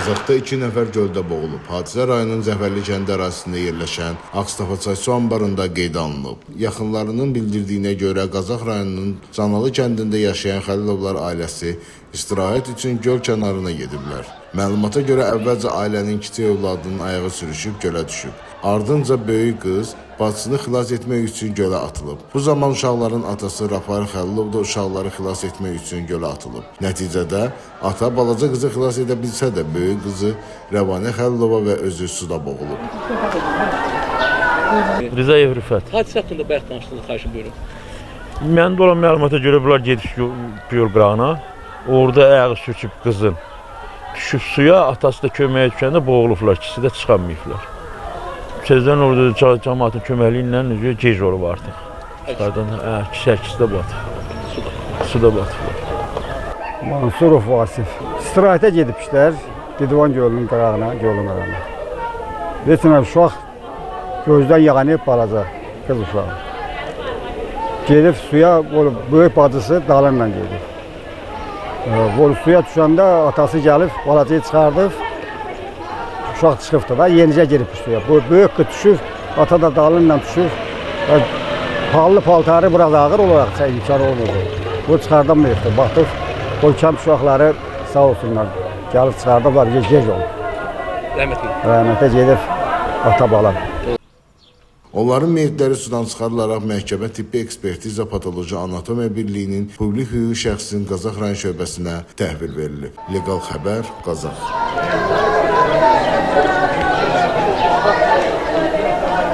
Qazaxda 2 nəfər göldə boğulub. Hadisə rayonun Zəfərli kəndi ərazisində yerləşən Ağstafa çay su anbarında qeydə alınıb. Yaxınlarının bildirdiyinə görə Qazax rayonunun Canalı kəndində yaşayan Xəlilovlar ailəsi istirahət üçün göl kənarına gediblər. Məlumata görə əvvəlcə ailənin kiçik övladının ayağı sürüşüb gölə düşüb. Ardınca böyük qız bacısını xilas etmək üçün gölə atılıb. Bu zaman uşaqların atası Rafael Xəlilov da uşaqları xilas etmək üçün gölə atılıb. Nəticədə ata balaca qızı xilas edə bilsə də böyük qızı Rəvanə Xəlilova və özü suda boğulub. Rzayev Rüfət. Hadisə haqqında bayaq danışdınız, xahiş buyurun. Məndə olan məlumata görə bunlar gedib göl qırağına. Orada ayağı sürçüb qızın. Düşüb suya, atası da köməyə düşəndə boğulublar, ikisi də çıxamayıblar. Tezdən orada cəmaatın köməkliyi ilə necə gec olub artıq. Çıxardan, hə, ikisi ikisi də batıb. Suda. Suda batıblar. Mansurov Vasif. İstirahətə gedibmişlər Didivan gölünün qırağına, gölün qırağına. Deyirsən, uşaq gözdən yanıb balaca qız uşağı. Gedib suya, böyük bacısı dalınla gedib. Vol suya düşəndə atası gəlib, balacayı çıxardıb, uşaq çıxıbdı da, yenicə girib suya. Bu böyük qız düşüb, ata da dalınla düşüb. Və Pallı paltarı biraz ağır olaraq imkanı olmadı. Bu çıxardamayıbdı. Baxdıq, o kənd uşaqları sağ olsunlar, gəlib çıxardıblar, gec oldu. Rəhmətli. Rəhmətə gedib ata bala. Onların meyitləri sudan çıxarılaraq məhkəmə tibbi ekspertiza patoloji anatomiya birliyinin publik hüquqi şəxsin Qazax rayon şöbəsinə təhvil verilib. Leqal xəbər Qazax.